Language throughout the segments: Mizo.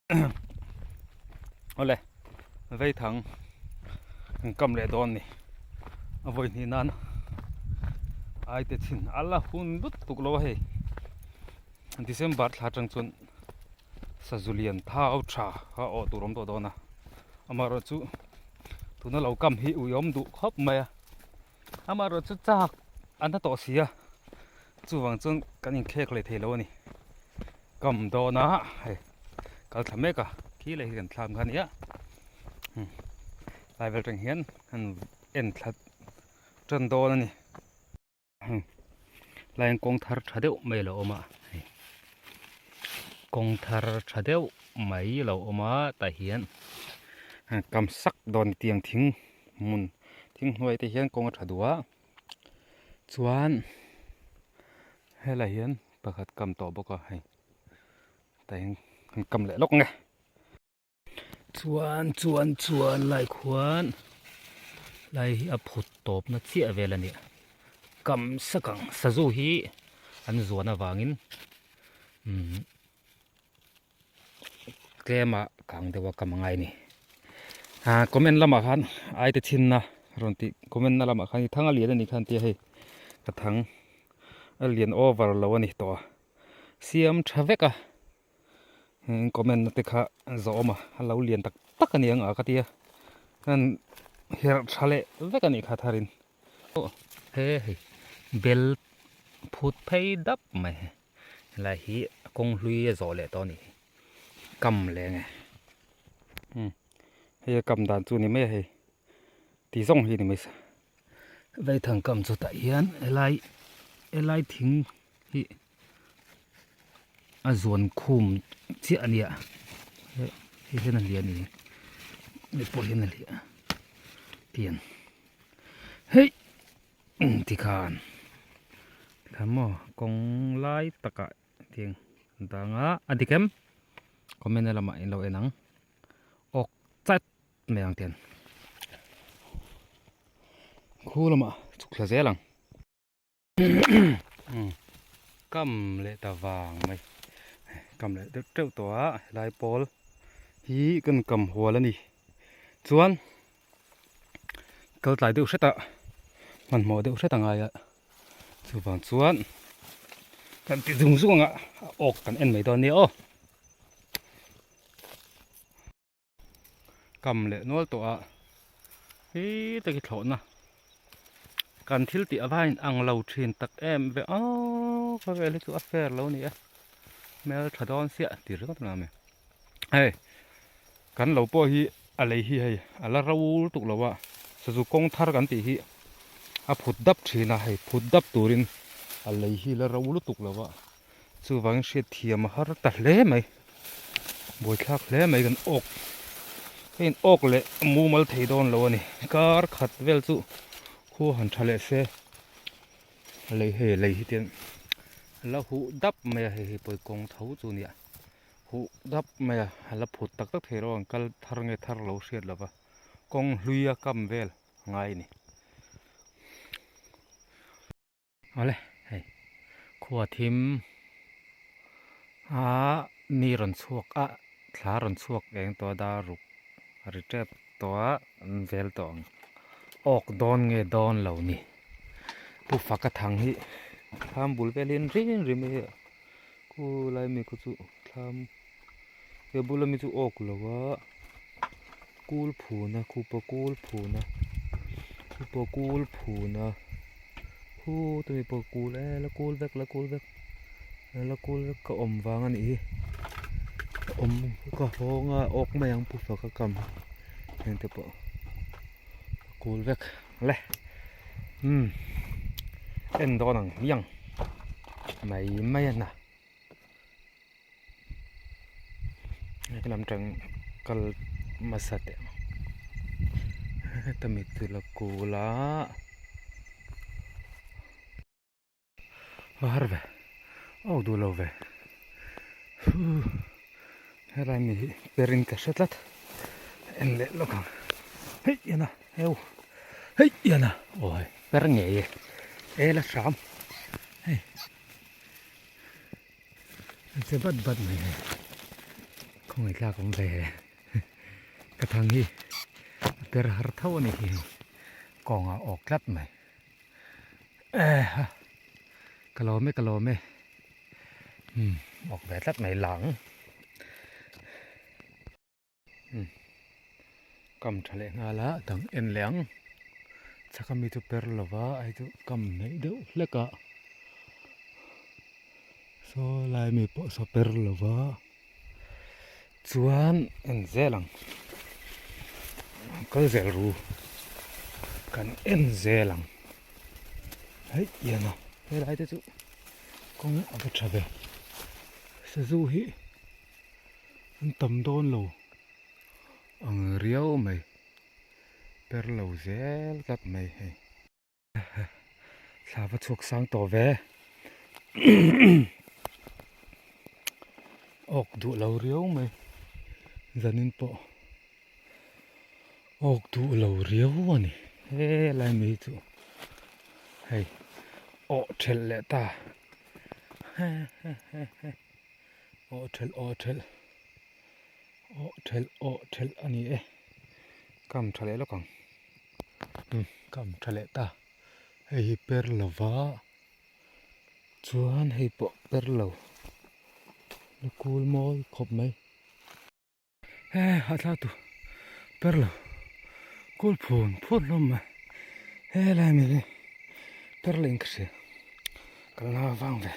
Awle veithang kan kam leh dawn ni a vawi hnih nan ai te chin a la hun lut tuk lo a hei December thla atang chuan sazu lian thau tha kha awh tur awm tawh dawn a amaherawhchu tuna lo kam hi uiawm duh khawp mai a amaherawhchu chak a na tawh si a chuvang chuan kan inkhek leh thei lo a ni. Kam dawn a hei kal thla mek a khi leh hi kan thlam kha a nia lai vel atang hian an en thla tan dawn a ni lai hian kawng thar tha deuh mai a lo awm a hei kawng thar tha deuh mai a lo awm a tah hian kam sak dawn tiang thing hmun thing hnuai te hian kawng a tha duh a chuan helai hian. Pakhat kam tawh bawk a hei tah hian kan kam leh lawk nge. Chuan chuan chuan lai khuan lai hi a phut tawp na chiah vel a nia kam sak ang sazu hi an zuan avangin umm tlem ah kang deuh a kam a ngai a ni ah comment lamah khan ai te chhinna rawn tih comment na lamah khan i thang a lian a nih khan tia hei ka thang a lian over lo a ni tawh a siam tha vek a heng comment na te kha zawh awm a a lo lian tak tak a ni ang a ka tia an herh tha leh vek a nih kha tharin aw he hei bel phut phei dap mai helai hi kawng hlui a zawh leh tawh a nih hi kam leh nge umm hei a kam dan chu a ni mai a hei ti zawng hi a ni mai sa Vaithang kam chu tah hian helai helai thing hi a zuan khum chiah a nia hei hian a hliah a ni hei pawh hian a hliah tiang hei tikhan tikhan maw kawng lai takah tiang an dang a a dik em comment na lamah in lo en ang awk chat mai ang tiang khu lamah chhuk thla zel ang kam leh ta vang mai kam leh deuh teuh tawh a helai pawl hi kan kam hual a ni chuan kal tlai deuh hret a hmanhmawh deuh hret a ngai a chuvang chuan kan ti zung zung ang a a awk kan en mai dawn nia aw. Kam leh nual tawh a hi te khi thlawhna kan thil tih ava in ang lo thin tak em ve aw khawvel hi chu a fair lo ni e hmel tha dawn siah ti ringawt ang ami hei kan lo pawh hi a lei hi hei a la ro tuk lo a sazu kawng thar kan tih hi a phut dap thin a hei phut dap turin a lei hi la ro lutuk lo a. Chuvangin hriat thiam a har ta hle mai. Buaithlak hle mai kan awk. Hei in awk leh mumal thei dawn lo a ni. Kar khat vel chu khu han tha leh se. Lei hei lei hi tiang a la huh dap mai a hei hi pawi kawng tho chu nia. Huh dap mai a a la phut tak tak thei lo ang kal thar nge thar lo hriat lova kawng hlui a kam vel ngai a ni. Awle hei khua thim a ni rawn chhuak a thla rawn chhuak eng tawh a dar ruk a ri tep tawh a an vel tawh ang awk dawn nge dawn lo ni pu faka thang hi thlam bul vel hi an rin rim mai a khulai mi khu chu thlam he bula mi chu awk lo a kul phun a khupa kul phun a khupa kul phun a khu te mi pawh kul e la kul vek la kul vek la kul vek ka awm vang a nih hi ka awm ka hawng a awk mai ang pu faka kam heng te pawh kul vek le umm en dawn ang hmiang mai mai a na. Helam tang kal hmasa teh ang heta mi chu la kul a a har ve aw duh lo ve helai mi hi per in ka hre tlat en leh lawk ang hei hian a heu hei hian a aw hei per ngei e e la hram hei. An che bat bat mai hei. Khawngaih tlak awm ve ka thang hi a per har tho a nih hi kawngah awk tlat mai ka lawm e ka lawm e umm awk ve tlat mai lang umm kam tha leh nghal a dang en leh ang chhak ami chu per lova a hei chu kam hnaih deuh hlek a saw lai mi pawh saw per lova. Chuan en zel ang kal zel ru kan en zel ang hei ian a helai te chu kawng a va tha ve sazu hi an tam dawn lo ang riau mai per lo zel tlat mai hei. Thla va chhuak sang tawh ve. Awk duh lo riau mai. Zanin pawh awk duh lo riau a ni. Helai mai chu hei awh thelh leh ta. Awh thelh awh thelh awh thelh awh thelh a ni e. Kam tha leh lawk ang. Umm kam tha leh ta hei hi per lova chuan hei pawh per lo la kul mawi khawp mai he hahthlak tu per lo kul phun phun hlawm mai helai mi hi per leh in ka hria ka la vang ve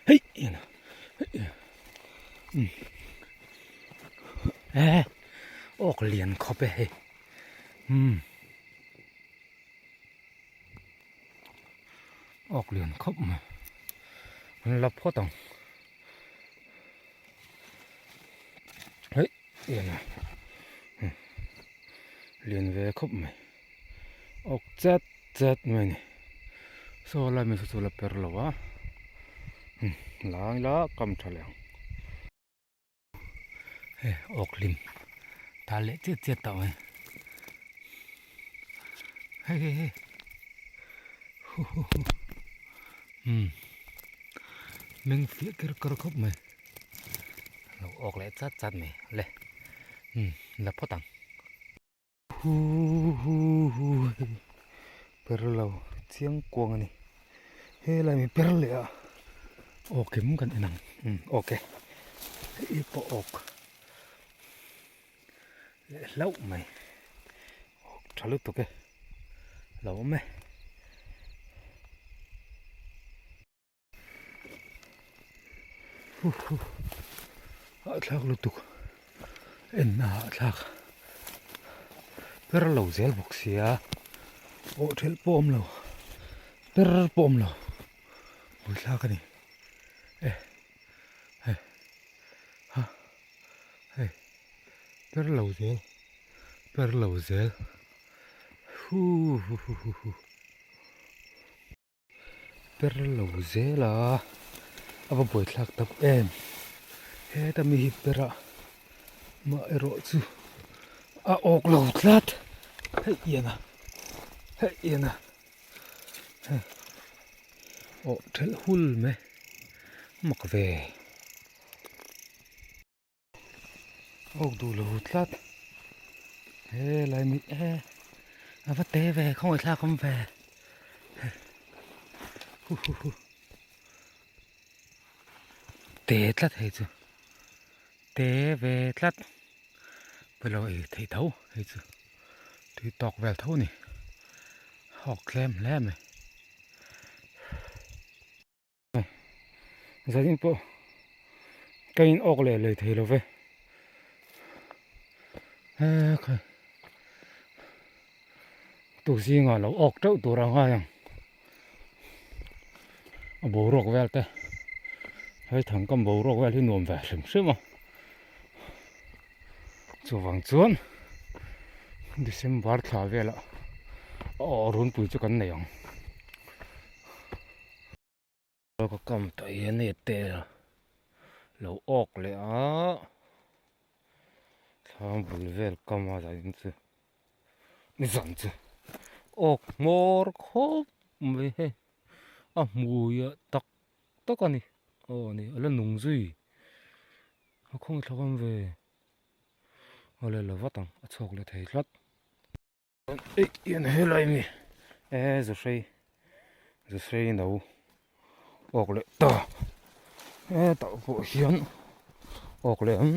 hei ena hei umm he awk lian khawp e hei. Umm awk lian khawp mai an la phawt ang hei lian a lian ve khawp mai awk chat chat mai a ni saw lai mi saw chu la per lo a la ila kam tha leh ang. Hei awk hlim tal leh chiat chiat tawh mai hei hei hei hu hu hu umm meng fiah ker kawr khawp mai lo awk leh chat chat mai le umm la phawt ang hu hu hu hei per lo chiang kuang a ni helai mi per leh a awk em kan en ang umm awk e hei pawh awk leh hlauh mai awk tha lutuk e lo awm e. Hahthlak lutuk en a hahthlak per lo zel bawk sia awh thelh pawh a awm lo per pawh a awm lo buaithlak a ni e hei ha hei per lo zel per lo zel hu hu hu hu hu. Per lo zel a a va buaithlak tak em heta mi hi per ah mah erawh chu a awk lo tlat hei ian a hei ian a hei awh thelh hul mai mak ve. Awk duh lo tlat helai mi e a va te ve khawngaih thlak awm ve hu hu hu te tlat hei chu te ve tlat pawilo ei theih tho hei chu tui tawk vel tho a ni hawk tlem hle mai. Zanin pawh ka in awk leh lei thei lo ve he khai tu zingah lo awk teuh tur a ngai ang a boruak vel te hei thangkam boruak vel hi nuam ve hrim hrim a chuvang chuan December thla velah a awh runpui chu kan nei ang. Ka kam tawh hi a ni te lo awk leh a thlang bul vel kam a zanin chu nizan chu awk hmawr khawp mai hei a hmui ah tak tak a ni aw ni a la nung zui a khawng thlak awm ve. Awle lo vat ang a chhuak leh thei tlat. Eih hian helai mi e zuhrei zuhrei no awk leh ta e tah pawh hian awk leh ang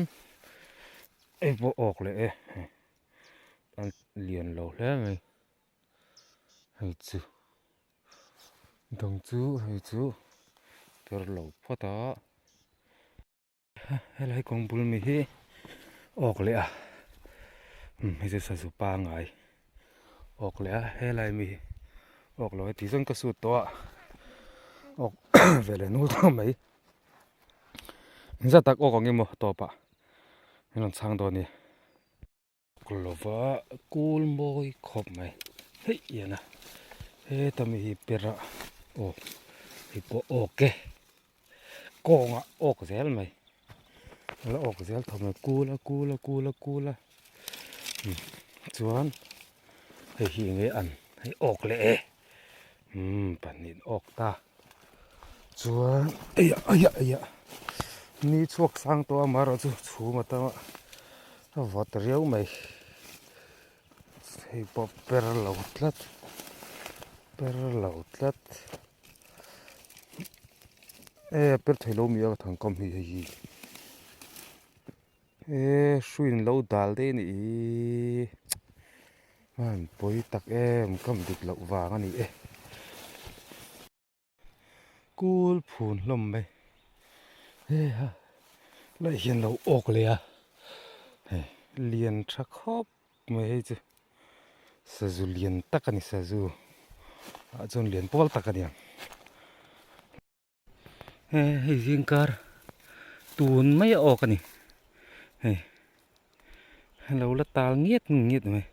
hei pawh awk leh e an lian lo hle mai hei chu dang chu hei chu ber lo phawt a. Helai kawng bul mi hi awk leh a umm hei chu sazu pangai awk leh a helai mi hi awk lo e tih zawng ka sut tawh a awk ve leh nul tawh mai engzat tak awk ang emaw tawpah an rawn chhang dawn a ni. Lova kul mawi khawp mai hei hian a heta mi hi per a aw hei pawh awk e kawngah awk zel mai a la awk zel tho mai kul a kul a kul a kul a chuan hei hi enge an hei awk leh e umm pahnih an awk ta chuan eiah eiah eiah ni chhuak sang tawh a amaherawhchu chhum a tam a. A vawt riau mai hei pawh per lo tlat per lo tlat e a per thei lo mi a ka thangkam hi hei hi e hruin lo dal daih a nih hi a han pawi tak em kam dik loh vang a ni e. Kul phun hlawm mai hei ha lai hian lo awk leh a hei lian tha khawp mai hei chu sazu lian tak a ni sazu ah chuan lian pawl tak a ni ang hei zingkar tun mai a awk a ni hei lo la tal ngiat ngiat mai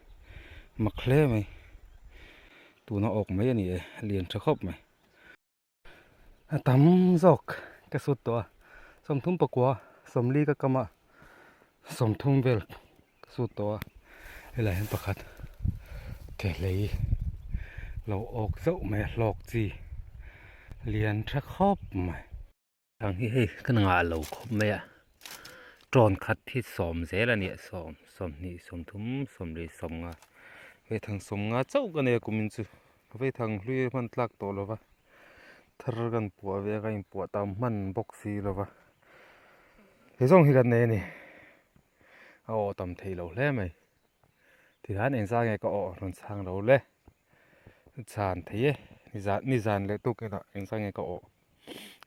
mak hle mai tuna awk mai a ni e lian tha khawp mai a tam zawk ka sut tawh a sawmthum pakua sawmli ka kam a sawmthum vel ka sut tawh a helaiah hian pakhat thehlei lo awk zauh mai a hlawk chi lian tha khawp mai. Ang hi hei ka ngah lo khawp mai a tawn khat hi sawm zel a nia sawm sawmhnih sawmthum sawmli sawmnga vaithang sawmnga chauh ka nei a kumin chu vaithang hlui a hman tlak tawh lo va thar kan puah ve a ka inpuah tam hman bawk si lo va he zawng hi kan nei a ni a aw tam thei lo hle mai tikhan engzah nge ka aw rawn chhang lo le chhan thei e nizan nizan leh tukin ah engzah nge ka aw.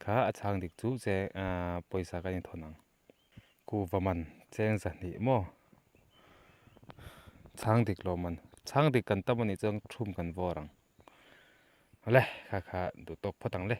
Kha a chhang dik chu che ahh pawisa ka inthawn ang kuhva man cheng zahnih maw chhang dik lo man chhang dik kan tam anih chuan thum kan vawr ang awle kha kha duh tawk phawt ang le.